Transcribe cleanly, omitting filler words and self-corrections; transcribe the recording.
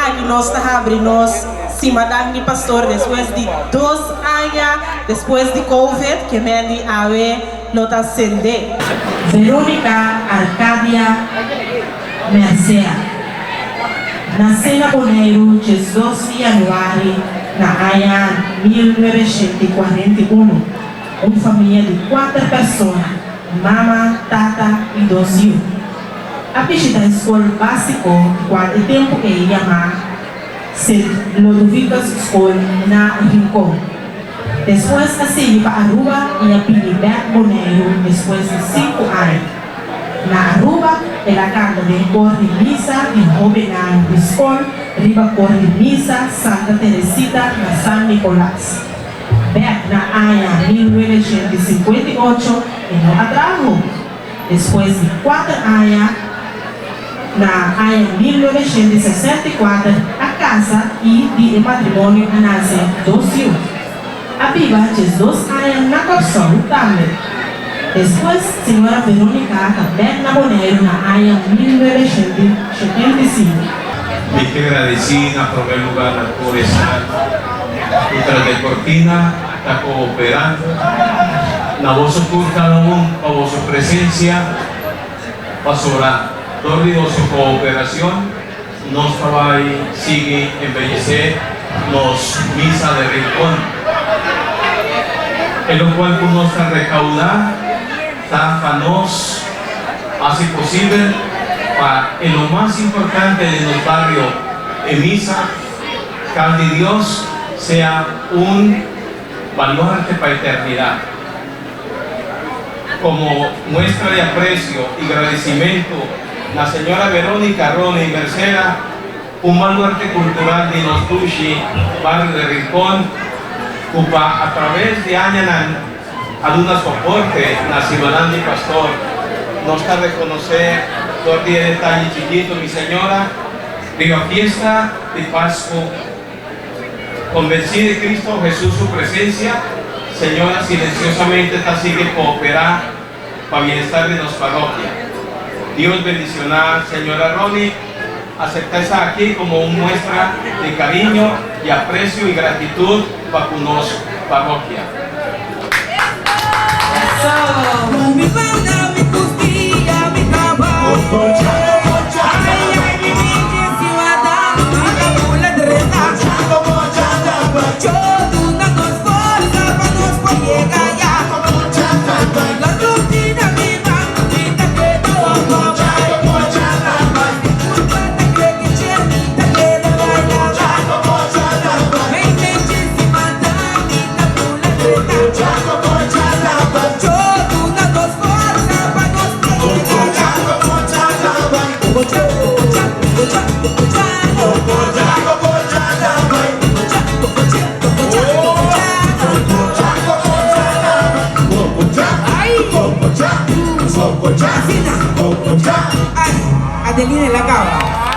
aki nos ta habri nos Simadan di Pastor despues di dos aña despues di Covid ke men di awe lo ta sende. Veronica Arcadia Mercera nase na Boneiru 12 di yanuari na aña 1941, un famia di kuater persona, mama, tata i dos yu. A bishita e skol básiko di kual e tempu ei yamá Sint Lodovicus School na Rincon. Despues a sigui pa Aruba i a bini bèk Boneiru despues di sinku aña. Na Aruba el a kanta den kor di misa di hóbennan di skol riba kor di misa Santa Teresita na San Nicolas. Bèk na aña 1958 e no a traha hopi. Despues di kuater aña, na aña 1964 a kasa i di e matrimonio a nase dos yu. A biba 12 aña na Kòrsou tambe. Despues señora Veronica ta bèk na Boneiru na aña 1975. Mi ke gradisí na promé lugá na tur esnan ku tras de kortina ta kooperando. Na boso tur kada un pa boso presensia, pasobra dor di boso kooperashon nos ta bai sigui embellecé nos Misa de Rincon. E lokual ku nos ta rekaudá ta pa nos hasi posibel pa e lo mas importante den nos bario, e misa, Kas di Dios, sea un baluarte pa eternidat. Komo muestra di apresio i gradisimentu na señora Veronica Roney Mercera, un baluarte kultural di nos dushi bario di Rincon, ku pa atraves di añanan a duna soporte na Simanan di Pastor. Nos ta rekonosé dor di e detaye chikitu, mi señora, riba fiesta di Pasku. Konvensí di Kristo Hesus su presensia, señora silensiosamente ta sigui kooperá pa bienestar di nos parrokia. Dios bendisioná señora Ronnie, aseptá esaki komo un muestra di kariño i apresio i gratitut pa ku nos parrokia. Adelina el a caba.